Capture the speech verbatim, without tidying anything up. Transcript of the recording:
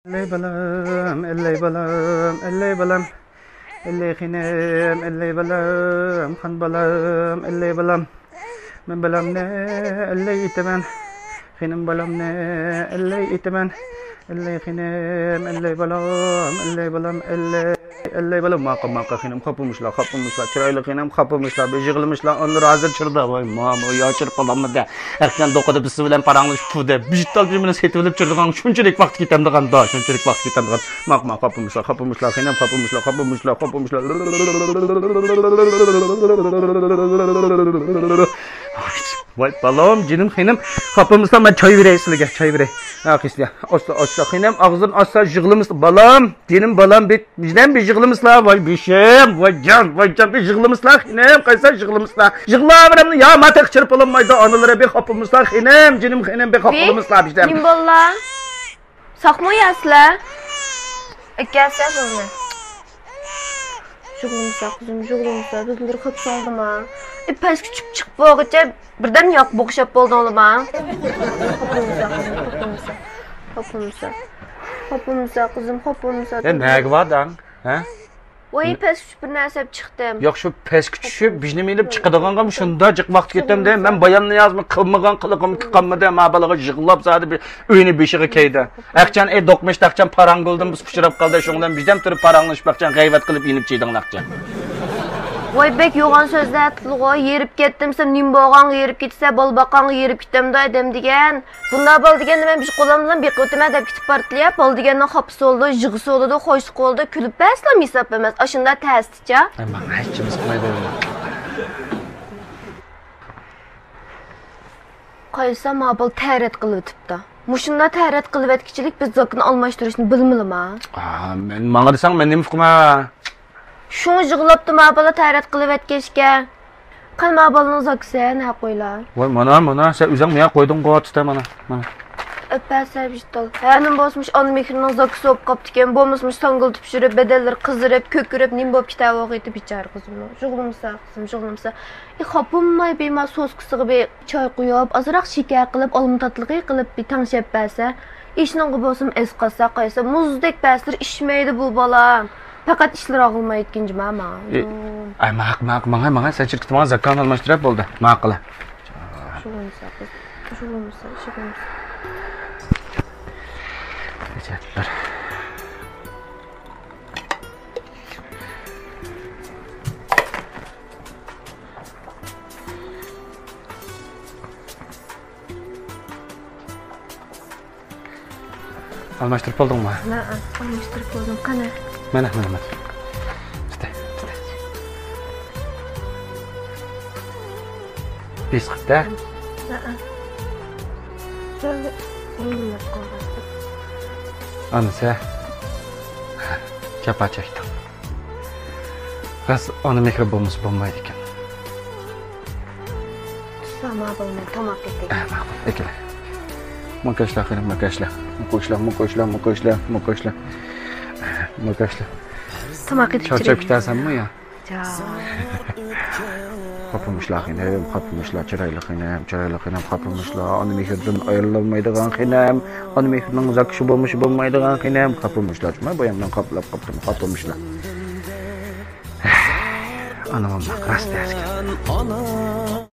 ئەللەي بالام، ئەللەي بالام، ئەللەي بالام. ئەللەي خېنىم، ئەللەي بالام، خان بالام، ئەللەي بالام. مەن بالامنى ئەللەي ئېتىمەن. خېنىم بالامنى ئەللەي ئېتىمەن. ئەللەي خېنىم، ئەللەي بالام، ئەللەي بالام، ئەللەي، ئەللەي بالام. ماقۇل، ماقۇل خېنىم، خاپىمىشلا، خاپىمىشلا، چىرايلىق خېنىم، خاپىمىشلا، بېشى يىغلىمىشلا، ئانىلىرى ھازىر چىردا. ۋاي ماما، يا چىرىپ قالاممىدە. ئەخكەن دوقىدا بىسى بىلەن پاراڭلىشىپ تۇردى. بىژىتال بىر مېنى سېتىۋېلىپ چىردىغان شۇنچىلىك ۋاقىت كېتەمدىغان دا، شۇنچىلىك ۋاقىت كېتەمدىغان. ماق، ماق، خاپىمىشلا، خاپىمىشلا، خېنىم، خاپىمىشلا، خاپىمىشلا، خاپىمىشلا. ۋاي بالام، جېنىم خېنىم، خاپىمىسلا، مەن چاي بېرەي سىلىگە، چاي بېرەي. ھە، قىسلىيا. ئاستا، ئاستا، خېنىم، ئاغزىنى ئاستا، يىغلىمىسا، بالام، جېنىم بالام، بىت، بىزدەن بىر يىغلىمىسىلا، ۋاي بېشىم، ۋاي جان، ۋاي جان، بىر يىغلىمىسىلا، خېنىم، قايسا يىغلىمىسىلا. يىغلاۋېرەمنى، يا، ماتەق چىرىپ بولالمايدۇ، ئانىلىرى بىر خاپىمىسلا، خېنىم، جېنىم خېنىم، بىر خاپىمىسلا بىزدەن. نېمە بوللا؟ ساقمۇ ياسىلە؟ ئەكەلسە بۇنى. يىغلىمىسا قىزىم، يىغلىمىسا، بىزلىرى خاپا سالدىما؟ ئى، پەسكە چۈشۈپ چىقىپ بولغۇچە بىردەم ياقۇپ ئوخشاپ بولدۇڭلىما؟ خاپا بولمىسا قىزىم، خاپا بولمىسا. خاپا بولمىسا. خاپا بولمىسا قىزىم، خاپا بولمىسا. سەن نەگە باردىڭ؟ ھە؟ ۋاي، پەسكە چۈشۈپ بىر نەرسە ئېلىپ چىقتىم. ياق، شۇ پەسكە چۈشۈپ بىر نېمە ئېلىپ چىقىدىغانغا شۇنداق جىق ۋاقىت كېتەمدە. مەن بايام نىيازمۇ قىلمىغان قىلىقىم قالمىدى. ما بالىغا يىغلاپ زادى بىر ئۆينى بېشىغا كەيدى. ئەخچان، ئەي دوقمۇشت ئەخچان، پاراڭ گۈلدىن بىز ئۇچراپ قالدى، شۇنىڭ بىلەن بىزدەم تۇرۇپ پاراڭلىشىپ ئەخچان غەيۋەت قىلىپ يېنىپ چىدىڭ ئەخچان. ۋاي، بەك يوغان سۆزلەتتىلىغۇ، ھېرىپ كەتتىم دېسەم، نېمە بولغانغا ھېرىپ كېتىسەن، بالا باققانغا ھېرىپ كېتەمدۇ ئادەم دېگەن. بۇنداق بالا دېگەننى مەن بىر قولۇم بىلەن بېقىۋېتىمەن دەپ كېتىپ بارىدىلا، بالا دېگەننىڭ خاپىسى بولىدۇ، يىغىسى بولىدۇ، خوشلۇقى بولىدۇ، كۈلۈپ بەرسىلا ھېساب ئەمەس، ئاشۇنداق تەستىچە. ئەي، ماڭا ھېچ نېمە قىلمايدۇ. قايسا ما بال تەرەت قىلىۋېتىپتۇ. مۇشۇنداق تەرەت قىلىۋەتكۈچىلىك بىز زاكىنى ئالماشتۇرۇشنى بىلمىلىما؟ ئا، مەن ماڭا دېسەڭ، مەن نېمە ئۇقىمەن؟ شۇڭا يىغلاپتۇ ما بالا تەرەت قىلىۋەتكەچكە. قېنى ما بالىنىڭ زاكىسى نەق ئويلا؟ ۋاي، مانا، مانا، سەن ئۆزۈڭ ماڭا قويدۇڭغۇ، تۇتا، مانا، مانا. ئەپەسە ۋىجدان. ھە، نېمە بولسىمۇش، ئانا مېھرىنىڭ زاكىسى بولۇپ قاپتىكەن. بولمىسىمۇش، ساڭگىلىتىپ يۈرۈپ، بەدەنلىرى قىزىرىپ، كۆكىرىپ، نېمە بولۇپ كېتەۋالغىيتتى بىچارە قىزىمنىڭ. يىغلىمىسا، قىزىم، يىغلىمىسا. ئى، خاپا بولماي، بىمار سوسكىسىغا بىر چاي قۇيۇپ، ئازراق شېكەر قىلىپ، ئالما تاتلىقى قىلىپ، بىر تەڭشەپ بەرسە. ئىشنىڭغا بولسىمۇ ئەس قالسا، قايسا مۇزدەك بەرسىلەر ئىچمەيدۇ بۇ بالا. پەقەت ئىشلىرى ئاغرىمايدىكەن جۇما ماڭا. ئى، ئاي، ماق، ماق، ماڭا، ماڭا، سەن چىرىپ كېتىڭ، زاكان ئالماشتۇرۇپ بولدى. ماقۇل. شۇغۇلمىسا، شۇغۇلمىسا، شۇغۇلمىسا. ئەجەبلەر. ئالماشتۇرۇپ بولدۇڭمۇ؟ ھە، ئالماشتۇرۇپ بولدۇم. قېنى؟ مانا، مانا، مانا. تۇتە، تۇتە. بېسىقىپ-دە. ھە. ئانىسى. جاپا چەكتىڭ. راست، ئانا مېھرى بولمىسا بولمايدىكەن. تۇتسا ماقۇل، مەن تاماق ئېتەي. ئە، ماقۇل، ئەكېلە. ماكاشلا، خېنىم، ماكاشلا. مۇكۇشلا، مۇكۇشلا، مۇكۇشلا، مۇكۇشلا. ماكاشلا. تاماق ئېتىپ چارچاپ كېتەرسەنمۇ يا؟ جان. خاپىمىشلا خېنىم، خاپىمىشلا، چىرايلىق خېنىم، چىرايلىق خېنىم، خاپىمىشلا. ئانا مېھرىدىن ئايرىلالمايدىغان خېنىم، ئانا مېھرىنىڭ زاكىشى بولمىشى بولمايدىغان خېنىم، خاپىمىشلا. جۇما بايامدىن خاپىلاپ قاپتىم، خاپىمىشلا. ئانا بولماق راست تەسكەن.